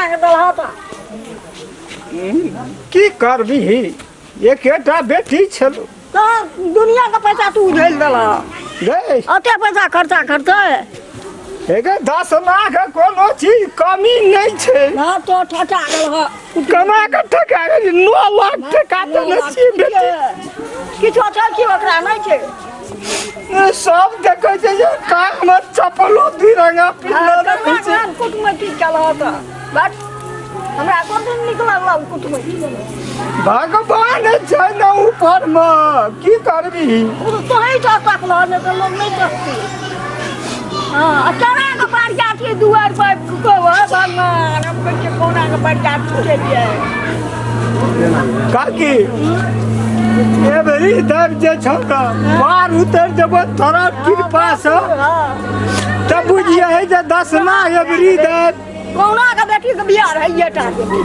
के देलह तऽ। की करबिही, एकेटा बेटी छलौ। तऽ दुनिया के पैसा तू उझेल देलह। गै, अते पैसा खर्चा करतै? हे गै, 10 लाख कोनो चीज कमी नहि छै। ना तो ठका गेल ह। केना के ठका गेल? 9 लाख टका देने छियै बेटी। किछो छै कि ओकरा नहि छै? सब देखै छै जे कान मे चप्पलो दू रंगा पिन्हने रहै छै। कुटुमैती केलह तऽ बस हमरा कोन दिन नीक लागल कुटुमैती। भगवान छै ने ऊपर मे, की करबी? ओ तऽ तोही तऽ तकलह, नहि तऽ लोक नहि तकतै। हँ, आ केना कऽ बरियाती दुआरि पर कहबै? भगवान, हम कहै छियै कोना कऽ बरियाती चलि? काकी, एबरी दर जे छौ ने पार उतर जेबो तोरा कृपा से, तब बुझिए है जे दसमा एबरी दर। कहुना के बेटी के बियाह रहैये टा बेटी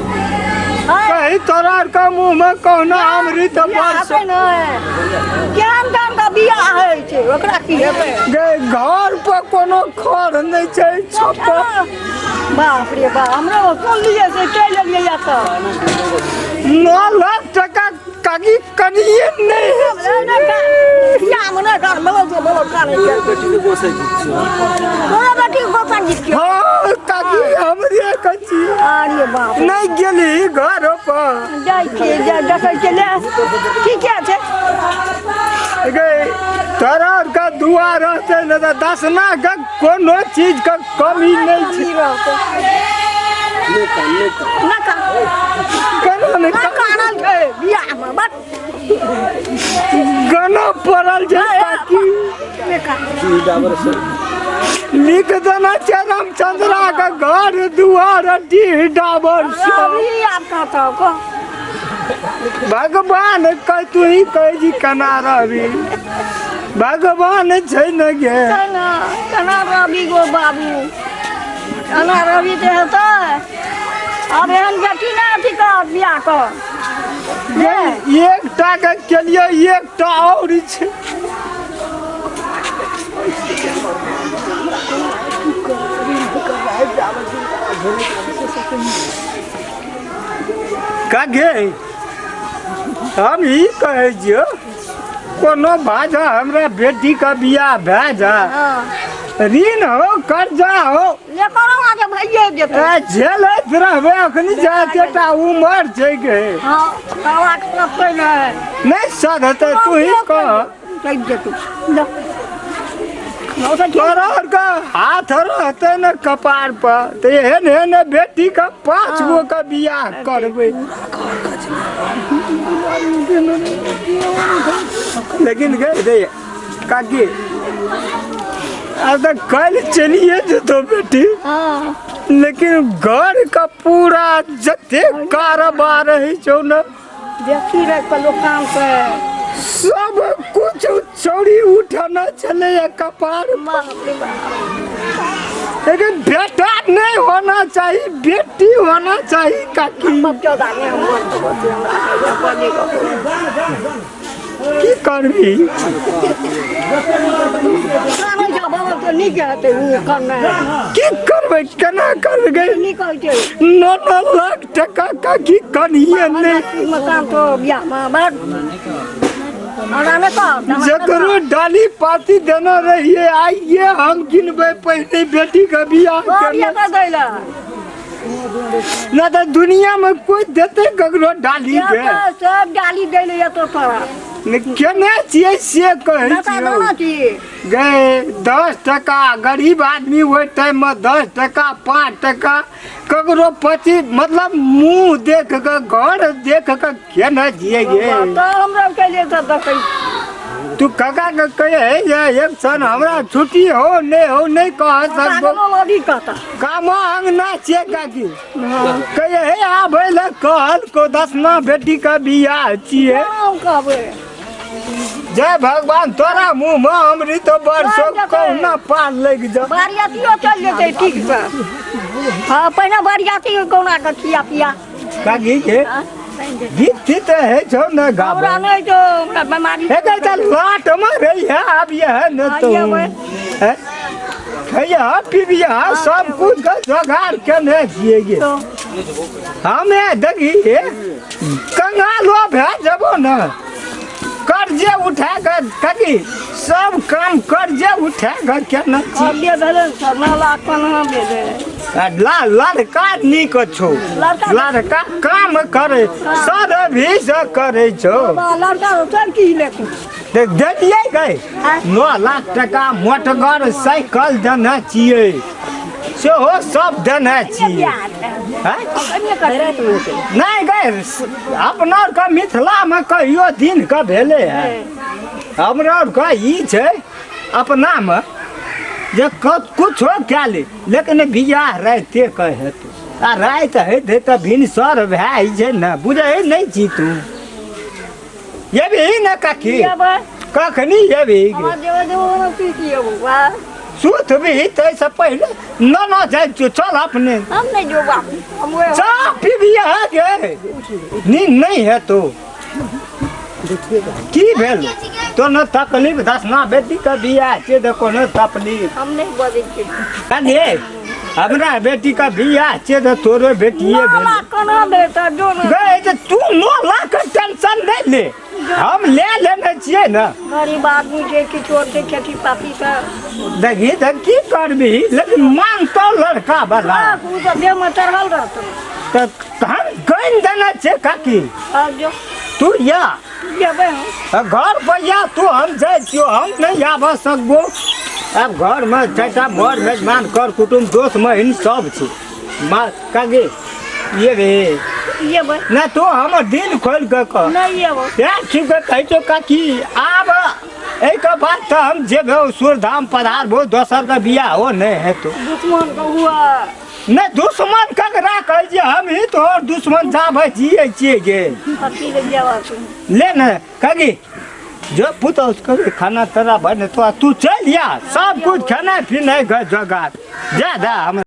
कही तोरा आर के मुँह में कहुना अमृत बियाह बरस हेतै ने? केहन केहन के बियाह होइ छै, ओकरा की हेतै? गे, घर पर कोनो खर नहि छै छप्पर। बाप रे बाप, हमरो सुनलियै से चलि एलियै एतऽ। 9 लाख टका काकी कनिए नहि है। बियाहमे नहि कर बोलो जो बोलो कानै छै। बेटी के गोसै गीत छै। तोरा बेटी के गोसा गीत छै? हाँ काकी, हमरे कची। अरे बाप। नहि गेली घर पर? जाइ छियै, जाइ देखै छियै, ले ठीके छै। गे, तोरा आरके दुआ रहतै ने तऽ दसमा के कोनो चीज के कमी नहि छै। कमी रहतै? नहि कान, नहि कान। नहि कान। केना नहि? नहि कानल छै बियाहमे, बस। गाना पड़ल छै काकी। नहि कान। की डाबर से लिख देना छै रामचंद्रा के घर दुआर डीह डाबर सब। अभी आब कहतौ कह। भगवान कह, तू ही कह जी, केना रहबी? भगवान छै ने गे। केना केना रहबी गो बाबू, केना रहबी तऽ हेतै? आब एहन बेटी नहि अथी कर, बियाह कर। एकटा के केलिए, एकटा और छै। कागे, हम ई कहै छियौ, कोनो बाजा हमरा बेटीके बियाह भए जा, ऋण हो, कर्जा हो, ले करो आगे भइए जेतै। ए, झेलैत रहबै अखनी जाकेटा उमर छै गे। हँ, बाबाके सभके नहि नहि सधतै, तू ही कह। चलि जेतै जा। तोरा आरके हाथ रहतै ने कपार पर तऽ एहन एहन बेटीके 5 गो के बियाह करबै। लेकिन गे रे काकी, आब तऽ काल्हि चलिए जेतौ बेटी, लेकिन घर का पूरा जते कारोबार है छौ ने, देखी रे लोक काम से सब कुछ चोरी उठाना छलै कपार पर। बाप रे बाप। लेकिन बेटा नहीं होना चाहिए, बेटी होना चाहिए काकी। बच्चा नहीं, हम बच्चे हमरा बने। की करबी? कानै छै बाबा तऽ नीक हेतै ओ करनाइ। की करबै, केना करबै गे? नीक होइ छै। 9 लाख टका काकी कनिए नहि। मकान तो बियाहमे बड़ हमरा नहि कह। जकरो डाली पाती देने रहिए, आइए हम गिनबै पहले बेटी के बियाह केने। दै लए। ना तऽ दुनिया में कोई देते ककरो डाली के? सब डाली दै लए एतो तोरा। ने केने छियै से कहै बता छियौ। दो ना छी। गए, 10 टका गरीब आदमी ओहि टाइम में 10 टका, 5 टका, ककरो 25, मतलब मुंह देख के, घर देख के केना जिये गे? तऽ हमरा के लिए तऽ देखै। तू काका के कहे जे एक सन हमरा छुट्टी हो नहीं हो, नहीं कह सकबो। अभी कहता। कामा अंगना छियै काकी, कहे हे आबै लए कहल को, दसमा बेटी के बियाह छियै। हम कहबै। जय भगवान, तोरा मुंह में अमृत बरसो, कहुना पार लागि जा। बरियातियो चलि जेतै ठीक से। हँ, पहिने बरियाती कहुना कऽ खिया पिया। काकी के गीत तीत है छौ ने गाबै? हमरा नहि तो, हमरा बीमारी। हे गई तऽ लाट में रही है, आब ये है न तो हैं? खैया पिबिया सब कुछ के जोगाड़ केने छियै गे। तो हमे देखी कंगालो भए जेबो ने कर्जे उठा कऽ कथी सब काम कर्जे उठा कऽ केने छी। अबे भेलै सर 9 लाख कहाँ भेलै आ लड़का नीक छौ लड़का- लड़का काम करे सर भी से करे छौ बाबा लड़का सर की लेतै देख देलियै गए 9 लाख टका मोटगर साइकिल देने छियै सेहो सब देने छियै आँय? नहि गए अपना आरके मिथिलामे कहियो दिन के भेलै है हमरा आरके ई छै अपनामे जे कुछो कए ले लेकिन बियाह राइते के हेतै आ राति होइत होइत तऽ भिनसर भए जाइ छै ने बुझै नहि छी तू एबही ने काकी जेबै कखनी एबही हमरा जेबै जेबै ओना की की एबो बा सुतबही ताहिसँ पहिले न न जाइ छियौ चल अपने हम नहि जो बाबू हम ओए चाह पीबी गे नींद नहि हेतौ की भेल तो न तकलीफ दसना बेटी के बियाह छै तऽ कोनो तकलीफ हम नहि बजै छियै अरे हमरा बेटी के बियाह छै तऽ तोरो बेटिए नौ भेल लाख कोना देता जो ने गए तऽ तू 9 लाख के टेंशन नहि ले हम ले लेने छियै ने गरीब आदमी छै किछो छै खेती पाती से देखी तऽ की करबही लेकिन मानतो लड़का वाला ओ तऽ देहमे चढ़ल रहतौ तऽ हम गनि देने छियै काकी आब जो तू या जेबै हम घर पर या तू हम जाइ छियौ हम नहि आबऽ सकबो आब घरमे चारिटा मर मेजमान कर कुटुम्ब दोस्त महीन सब छै माँ काकी ये रे जेबै नहि तू हमर दिल खोलि कऽ कह नहि जेबै तेँ ठीक है कहै छौ काकी आब एहिके बाद तऽ हम जेबै सूरधाम पधारबो दोसरके बियाह हो नहि हेतौ दुश्मन के हुआ नहि दुश्मन ककरा कहै छियै हम ही तोहर दुश्मन जाबै जियै छियै गे अथी ले जेबा तू ले ने काकी जो पुतहु कभी खाना तोरा बने तो तू चलि आ सब कुछ खाना पीना के जोगाड़ जा दा हम।